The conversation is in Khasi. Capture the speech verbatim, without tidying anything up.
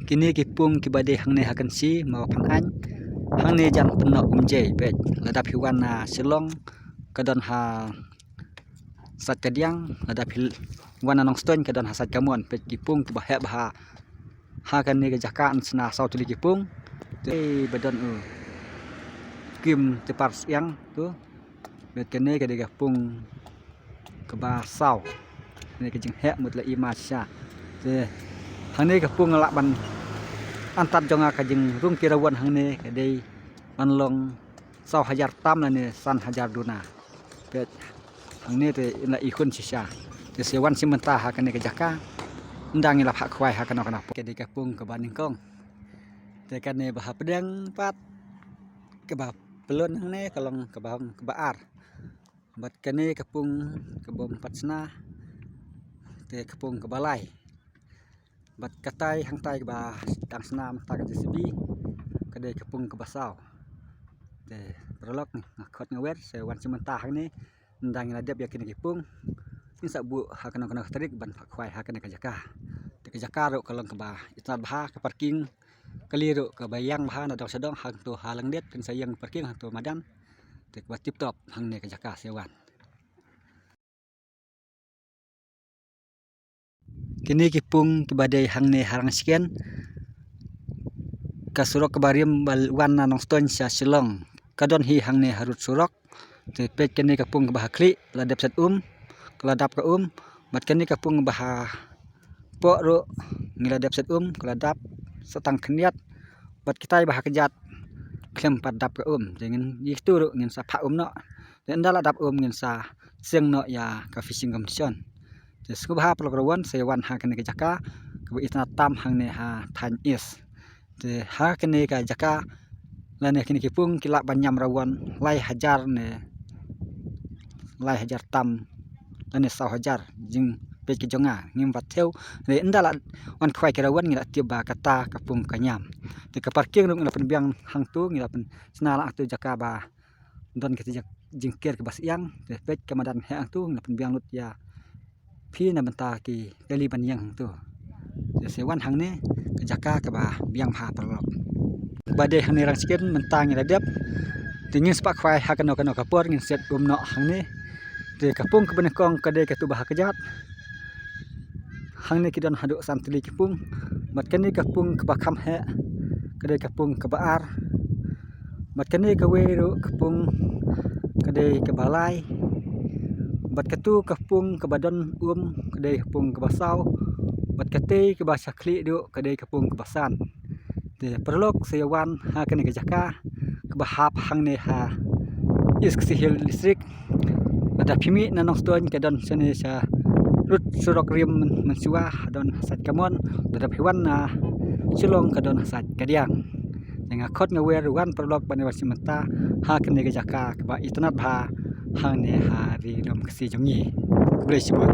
Kine ki pung kiba dei hangne ha Kynshi, Mawphanaiñ. Hangne jan pynnoh Umjai, peit. Lada phi wan na Shillong, ka don ha sait kadiang, lada phi wan na Nongstoiñ ka don ha sait kamon, peit ki pung kiba heh bha. Ha kane ka jaka yn shna saw tylli ki pung. Te ba don u Kim Tipar Siang tu. Peit kane ka dei ka pung kaba saw. Kane ka jingheh mut la i ma shisha. Te hangne ka pung lah ban antad jong nga ka jingrung ki rawon hangne ka dei ban long saw hajar tam lane san hajar duna. Peit hangne te yn la i khun shisha. Te sa wan shim bynta ha kane ka jaka. Ynda ngi la phah khwai ha kano kano. Ka dei ka pung kaba nyngkong. Te kane ba hapdeng pat kaba pyllun hangne ka long kaba, kaba ar. Bad kane ka pung kaba ym pat shna. Te ka pung kaba lai. Bad katai hangtai kaba dang shna mynta ka J C B, ka dei ka pung kaba saw. Te paralok, nga khot nga wer, sa wan shim bynta hangne. Ynda ngi la dep ïa kine ki pung, ngin sa buh ha kano kano ka tarik ban phah khwai ha kane ka jaka. Te ka jaka ruh ka long kaba itynnad bha, ka parking kali ruh kaba ïang bha, na dong sha dong hangto ha Lyngdet kin sa ïeng parking hangto madan. Te kaba tip top hangne ka jaka, sa wan. Kine ki pung kiba dei hangne ha Rangshken. Ka surok kaba rim ba wan na Nongstoiñ sha Shillong ka don hi hangne harud surok. Te peit kane ka pung kaba ha khlieh, la dep set um, ka la dap ka um. Bad kane ka pung ba ha poh ruh ngi la dep set um, ka la dap sa tang khyndiat. Bad kitai ba ha kjat khlem pat dap ka um. Te ngin, ïa kitu ruh ngin sa phah um noh. Te ynda la dap um ngin sa seng noh ïa ka fishing competition. Te sngewbha paralok rawon sa ïa wan ha kane ka jaka kaba itynnad tam hangne ha thaiñ East. Te ha kane ka jaka lane kine ki pung ki lah ban ñiam rawon lai hajar ne lai hajar tam lane saw hajar, jingpeit ki jong nga ngim pat thew. Te ynda la wan khwai ki rawon ngi la tip ba kata ka pung ka ñiam. Te ka parking ruh ngi la pynbiang hangtu, ngi la pynshna la hangtu jaka ba don ka jingker kaba syiang. Te peit ka madan heh hangtu, ngi la pynbiang lut ïa phi na bynta ki kali ban ïeng hangtu. Te sa wan hangne ka jaka kaba biang bha paralok. Kaba dei hangne Rangshken mynta ngi la dep. Te ngin sa phah khwai ha kano kano ka por ngin set um noh hangne. Te ka pung kaba nyngkong ka dei katu ba ha kjat. Hangne ki don haduh san tylli ki pung. Bad kane ka pung kaba kham heh ka dei ka pung kaba ar. Bad kane kawei ruh ka pung ka dei kaba lai. Bad katu ka pung kaba don um ka dei ka pung kaba saw. Bad katei kaba sha khlieh ruh ka dei ka pung kaba san. Te paralok sa ïa wan ha kane ka jaka kaba hap hangne ha East Khasi Hills District. Lada phi mih na Nongstoiñ ka don shane sha rud surok rim mynshuwa, don ha sait kamon. Lada phi wan na Shillong ka don ha sait kadiang. Te nga khot nga wer wan paralok ban ïa wan shim bynta ha kane ka jaka kaba itynnad bha hangne ha Ri Lum Khasi jong ngi. Khublei shibun.